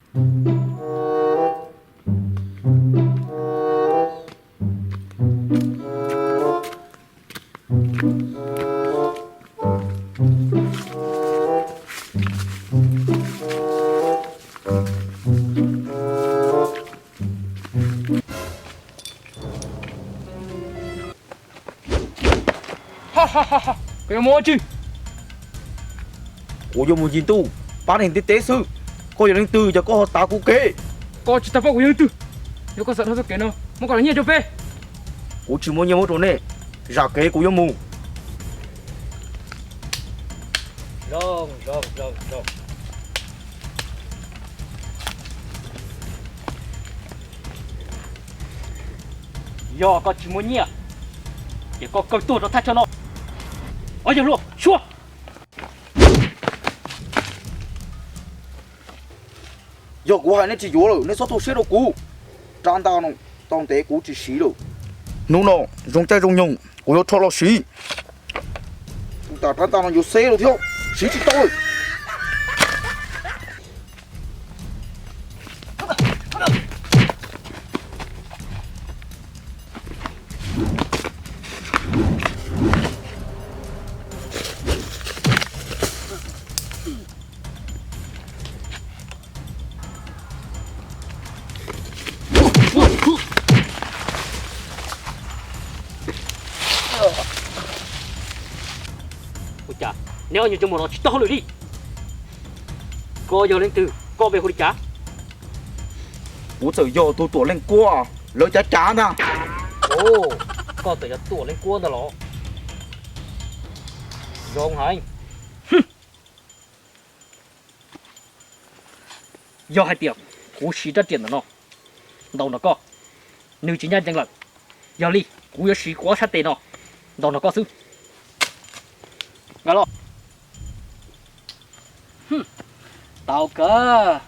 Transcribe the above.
Koj yuav mus ua tsi? Kuv yuav mus yig ntuj pab neeg ntiaj teb xwb. Koj yog leej twg cas koj ho tav kuv kev? Koj tsis tau paub kuv yog leej twg. Yog koj xav dhau txoj kev no, muab koj los nyiaj rau peb. Kuv tsis muaj nyiaj muab rau nej, zam kev kuv yuav mus. Yog koj tsis muaj nyiaj, ces koj kaw tuag rau thaj chaw no. Os, yog luag suab. Yog kuv hais nej tsis yuav lawm, nej txhob tu siab rau kuv. Rab ntaj no tau ntev kuv tsis siv lawm. Hnub no zoo caij zoo nyoog, kuv yuav rho los siv. Kuv tas rab ntaj no yuav xeb lawm thiab, siv tsis tau lawm. Ua cas neb ob nyuag coj mus no tsis tau hauj lwm li? Koj yog leej twg, koj pe hu li cas? Kuv txawm yog tus tuam leej kuab lawv cav cav ntag. Koj txawm yog tuam leej kuab ntag los? Zoo heev. Yog hais tias kuv siv rab riam ntawm no ntaus nrog koj, nws tsis ncaj ncees lawm. Yog li kuv yuav siv kuv ob sab tes no ntaus nrog koj xwb. Nkag los. Tau kawg.